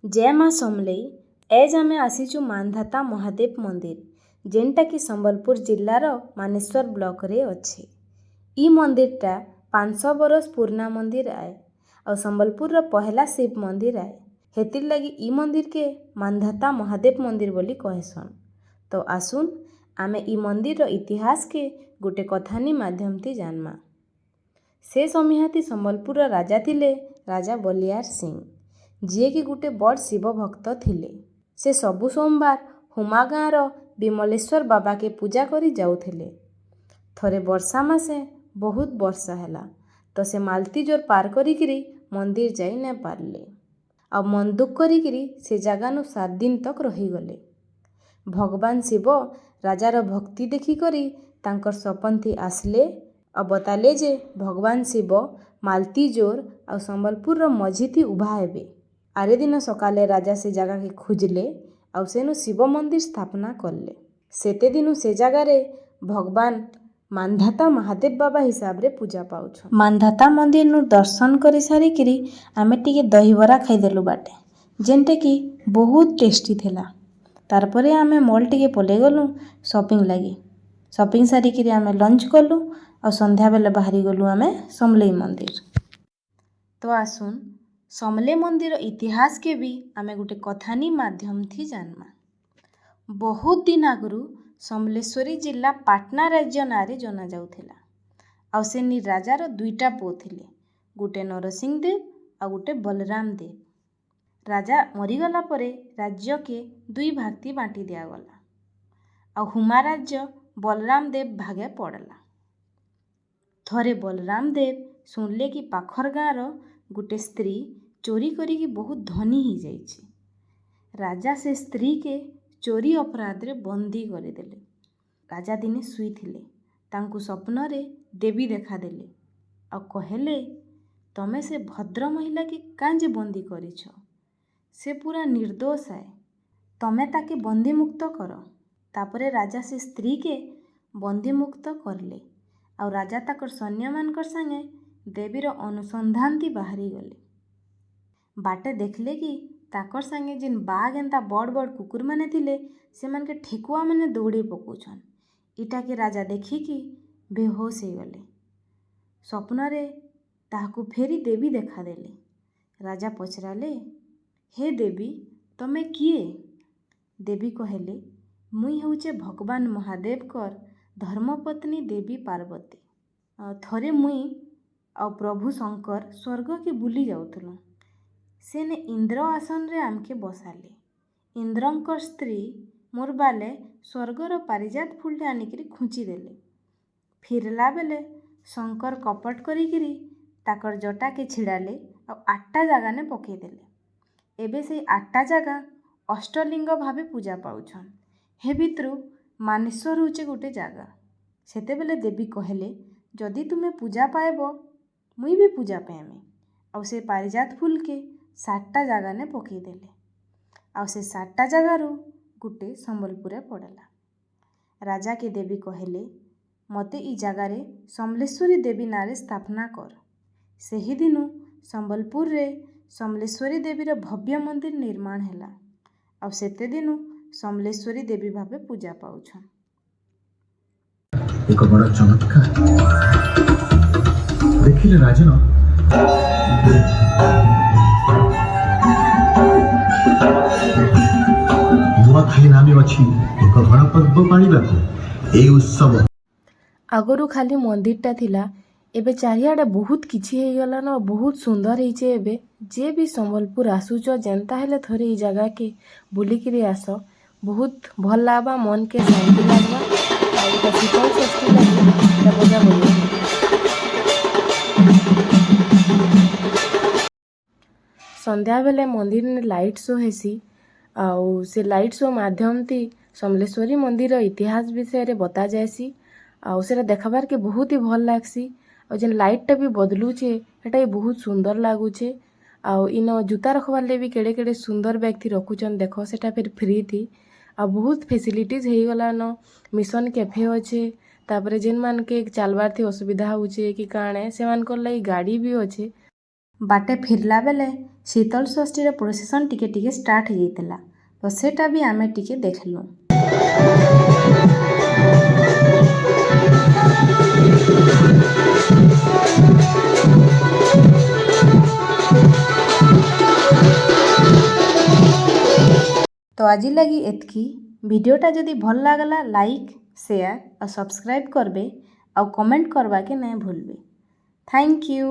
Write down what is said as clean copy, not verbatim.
ଜୟ ମା ସମଲେଇ। ଏଜ୍ ଆମେ ଆସିଛୁ ମାନ୍ଧାତା ମହାଦେବ ମନ୍ଦିର, ଯେନ୍ଟାକି ସମ୍ବଲପୁର ଜିଲ୍ଲାର ମାନେଶ୍ୱର ବ୍ଲକରେ ଅଛି। ଇ ମନ୍ଦିରଟା 500 ବରଷ ପୁରୁଣା ମନ୍ଦିର ଆଏ ଆଉ ସମ୍ବଲପୁରର ପହେଲା ଶିବ ମନ୍ଦିର ଆଏ। ହେଥିର୍ ଲାଗି ଇ ମନ୍ଦିରକେ ମାନ୍ଧାତା ମହାଦେବ ମନ୍ଦିର ବୋଲି କହେସନ୍। ତ ଆସୁନ୍, ଆମେ ଇ ମନ୍ଦିରର ଇତିହାସକେ ଗୋଟେ କଥାନୀ ମାଧ୍ୟମଥି ଜାନ୍ମା। ସେ ସମିହାତି ସମ୍ବଲପୁରର ରାଜା ଥିଲେ ରାଜା ବଲିଆର ସିଂ, ଯିଏକି ଗୋଟେ ବଡ଼ ଶିବ ଭକ୍ତ ଥିଲେ। ସେ ସବୁ ସୋମବାର ହୁମା ଗାଁର ବିମଲେଶ୍ୱର ବାବାକେ ପୂଜା କରି ଯାଉଥିଲେ। ଥରେ ବର୍ଷା ମାସେ ବହୁତ ବର୍ଷା ହେଲା ତ ସେ ମାଲତୀ ଜୋର ପାର କରିକିରି ମନ୍ଦିର ଯାଇ ନାଇଁ ପାରିଲେ ଆଉ ମନ ଦୁଃଖ କରିକିରି ସେ ଜାଗାନୁ 7 ଦିନ ତକ୍ ରହିଗଲେ। ଭଗବାନ ଶିବ ରାଜାର ଭକ୍ତି ଦେଖିକରି ତାଙ୍କର ସପନଥି ଆସିଲେ ଆଉ ବତାଲେ ଯେ ଭଗବାନ ଶିବ ମାଲତୀ ଜୋର ଆଉ ସମ୍ବଲପୁରର ମଝିଥି ଉଭା ହେବେ। ଆରେ ଦିନ ସକାଲେ ରାଜା ସେ ଜାଗାକେ ଖୋଜିଲେ ଆଉ ସେନୁ ଶିବ ମନ୍ଦିର ସ୍ଥାପନା କଲେ। ସେତେ ଦିନୁ ସେ ଜାଗାରେ ଭଗବାନ ମାନ୍ଧାତା ମହାଦେବ ବାବା ହିସାବରେ ପୂଜା ପାଉଛନ୍। ମାନ୍ଧାତା ମନ୍ଦିରନୁ ଦର୍ଶନ କରି ସାରିକିରି ଆମେ ଟିକେ ଦହିବରା ଖାଇଦେଲୁ ବାଟେ, ଯେନ୍ଟାକି ବହୁତ ଟେଷ୍ଟି ଥିଲା। ତାର୍ ପରେ ଆମେ ମଲ୍ ଟିକେ ପଲେଇ ଗଲୁ ସପିଂ ଲାଗି। ସପିଂ ସାରିକିରି ଆମେ ଲଞ୍ଚ କଲୁ ଆଉ ସନ୍ଧ୍ୟାବେଲେ ବାହାରି ଗଲୁ ଆମେ ସମଲେଇ ମନ୍ଦିର। ତ ଆସୁନ୍, ସମଲେଇ ମନ୍ଦିର ଇତିହାସକେ ବି ଆମେ ଗୋଟେ କଥାନୀ ମାଧ୍ୟମଥି ଜାନ୍ମା। ବହୁତ ଦିନ ଆଗରୁ ସମଲେଶ୍ୱରୀ ଜିଲ୍ଲା ପାଟନା ରାଜ୍ୟ ନାଁରେ ଜଣା ଯାଉଥିଲା ଆଉ ସେନି ରାଜାର ଦୁଇଟା ପୁଅ ଥିଲେ, ଗୋଟେ ନରସିଂହ ଦେବ ଆଉ ଗୋଟେ ବଲରାମ ଦେବ। ରାଜା ମରିଗଲା ପରେ ରାଜ୍ୟକେ ଦୁଇ ଭାଗତି ବାଣ୍ଟି ଦିଆଗଲା ଆଉ ହୁମା ରାଜ୍ୟ ବଲରାମ ଦେବ ଭାଗେ ପଡ଼ଲା। ଥରେ ବଲରାମ ଦେବ ଶୁଣିଲେ କି ପାଖର ଗାଁର ଗୋଟେ ସ୍ତ୍ରୀ ଚୋରି କରିକି ବହୁତ ଧନୀ ହେଇଯାଇଛି। ରାଜା ସେ ସ୍ତ୍ରୀକେ ଚୋରି ଅପରାଧରେ ବନ୍ଦୀ କରିଦେଲେ। ରାଜା ଦିନେ ଶୋଇଥିଲେ। ତାଙ୍କୁ ସ୍ୱପ୍ନରେ ଦେବୀ ଦେଖାଦେଲେ ଆଉ କହିଲେ, "ତମେ ସେ ଭଦ୍ର ମହିଳାକେ କାଁଜେ ବନ୍ଦୀ କରିଛ? ସେ ପୁରା ନିର୍ଦ୍ଦୋଷ ଆଏ। ତମେ ତାକେ ବନ୍ଦୀମୁକ୍ତ କର।" ତାପରେ ରାଜା ସେ ସ୍ତ୍ରୀକେ ବନ୍ଦୀମୁକ୍ତ କରଲେ ଆଉ ରାଜା ତାକର ସୈନ୍ୟମାନଙ୍କର ସାଙ୍ଗେ ଦେବୀର ଅନୁସନ୍ଧାନଥି ବାହାରି ଗଲେ। ବାଟେ ଦେଖିଲେ କି ତାକର ସାଙ୍ଗେ ଯେନ୍ ବାଘ ଏନ୍ତା ବଡ଼ ବଡ଼ କୁକୁରମାନେ ଥିଲେ, ସେମାନକେ ଠେକୁଆମାନେ ଦୌଡ଼େଇ ପକଉଛନ୍। ଇଟାକେ ରାଜା ଦେଖିକି ବେହୋସ ହେଇଗଲେ। ସ୍ୱପ୍ନରେ ତାହାକୁ ଫେରି ଦେବୀ ଦେଖାଦେଲେ। ରାଜା ପଚରାଲେ, "ହେ ଦେବୀ, ତମେ କିଏ?" ଦେବୀ କହିଲେ, "ମୁଇଁ ହେଉଛେ ଭଗବାନ ମହାଦେବଙ୍କର ଧର୍ମପତ୍ନୀ ଦେବୀ ପାର୍ବତୀ। ଥରେ ମୁଇଁ ଆଉ ପ୍ରଭୁ ଶଙ୍କର ସ୍ୱର୍ଗକେ ବୁଲି ଯାଉଥିଲୁ। ସେନେ ଇନ୍ଦ୍ର ଆସନରେ ଆମକେ ବସାଲେ। ଇନ୍ଦ୍ରଙ୍କର ସ୍ତ୍ରୀ ମୋର୍ ବାଲେ ସ୍ୱର୍ଗର ପାରିଜାତ ଫୁଲଟେ ଆନିକିରି ଖୁଞ୍ଚି ଦେଲେ। ଫିରଲା ବେଲେ ଶଙ୍କର କପଟ କରିକିରି ତାକର ଜଟାକେ ଛିଡ଼ାଲେ ଆଉ ଆଠଟା ଜାଗାନେ ପକେଇଦେଲେ। ଏବେ ସେଇ ଆଠଟା ଜାଗା ଅଷ୍ଟଲିଙ୍ଗ ଭାବେ ପୂଜା ପାଉଛନ୍। ହେ ଭିତରୁ ମାନେଶ୍ୱର ହଉଛେ ଗୋଟେ ଜାଗା।" ସେତେବେଲେ ଦେବୀ କହିଲେ, "ଯଦି ତୁମେ ପୂଜା ପାଇବ, ମୁଇଁ ବି ପୂଜା ପାଇମି।" ଆଉ ସେ ପାରିଜାତ ଫୁଲକେ ସାତଟା ଜାଗାନେ ପକେଇଦେଲେ ଆଉ ସେ ସାତଟା ଜାଗାରୁ ଗୋଟେ ସମ୍ବଲପୁରେ ପଡ଼ଲା। ରାଜାକେ ଦେବୀ କହିଲେ, "ମତେ ଇ ଜାଗାରେ ସମଲେଶ୍ୱରୀ ଦେବୀ ନାଁରେ ସ୍ଥାପନା କର।" ସେହିଦିନୁ ସମ୍ବଲପୁରରେ ସମଲେଶ୍ୱରୀ ଦେବୀର ଭବ୍ୟ ମନ୍ଦିର ନିର୍ମାଣ ହେଲା ଆଉ ସେତେ ଦିନୁ ସମଲେଶ୍ୱରୀ ଦେବୀ ଭାବେ ପୂଜା ପାଉଛନ୍। ଏକ ବଡ଼ ଚମତ୍କାର ଦେଖିଲେ ରାଜନ। ନୂଆଖାଇ ନାମେ ଅଛି ଏକ ଗଣପର୍ବ ପାଳିବାକୁ ଏହି ଉତ୍ସବ। ଆଗରୁ ଖାଲି ମନ୍ଦିରଟା ଥିଲା। ଏବେ ଚାରିଆଡ଼େ ବହୁତ କିଛି ହେଇଗଲାନ। ବହୁତ ସୁନ୍ଦର ହେଇଛେ। ଏବେ ଯେ ବି ସମ୍ବଲପୁର ଆସୁଛ, ଯେନ୍ତା ହେଲେ ଥରେ ଏଇ ଜାଗାକେ ବୁଲିକିରି ଆସ। ବହୁତ ଭଲ ଲାଗ୍ବା, ମନକେ ଶାନ୍ତି ଲାଗ୍ବା ଆଉ ଏଇଟା ଶୀତଳ ଷଷ୍ଠୀ ଲାଗି ଏଇଟା ବଢ଼ିଆ ବଜଉଛନ୍। ସନ୍ଧ୍ୟାବେଲେ ମନ୍ଦିରରେ ଲାଇଟ୍ ଶୋ ହେସି ଆଉ ସେ ଲାଇଟ୍ ଶୋ ମାଧ୍ୟମତି ସମଲେଶ୍ୱରୀ ମନ୍ଦିର ଇତିହାସ ବିଷୟରେ ବତା ଯାଏସି ଆଉ ସେଟା ଦେଖବାର୍କେ ବହୁତ ହି ଭଲ୍ ଲାଗ୍ସି। ଆଉ ଯେନ୍ ଲାଇଟ୍ଟା ବି ବଦଲୁଛେ, ସେଟା ବି ବହୁତ ସୁନ୍ଦର ଲାଗୁଛେ। ଆଉ ଇନ ଜୁତା ରଖବାର୍ ଲାଗି ବି କେଡ଼େ କେଡ଼େ ସୁନ୍ଦର ବ୍ୟାଗ୍ ରଖୁଛନ୍ ଦେଖ, ସେଟା ଫେର୍ ଫ୍ରି ଥି। ଆଉ ବହୁତ ଫେସିଲିଟିଜ୍ ହେଇଗଲାନ। ମିଶନ କ୍ୟାଫେ ଅଛେ। ତାପରେ ଯେନ୍ମାନକେ ଚାଲବାର୍ ଥି ଅସୁବିଧା ହଉଛେ କି କାଣା, ସେମାନଙ୍କର ଲାଗି ଗାଡ଼ି ବି ଅଛେ। ବାଟେ ଫିରଲା ବେଲେ ଶୀତଳ ଷଷ୍ଠୀର ପ୍ରୋସେସନ୍ ଟିକେ ଟିକେ ଷ୍ଟାର୍ଟ ହେଇଯାଇଥିଲା, ତ ସେଟା ବି ଆମେ ଟିକେ ଦେଖିଲୁ। ତ ଆଜି ଲାଗି ଏତ୍କି। ଭିଡ଼ିଓଟା ଯଦି ଭଲ୍ ଲାଗଲା, ଲାଇକ୍, ସେୟାର ଆଉ ସବସ୍କ୍ରାଇବ୍ କରବେ ଆଉ କମେଣ୍ଟ କରବାକେ ନାଇଁ ଭୁଲବେ। Thank you.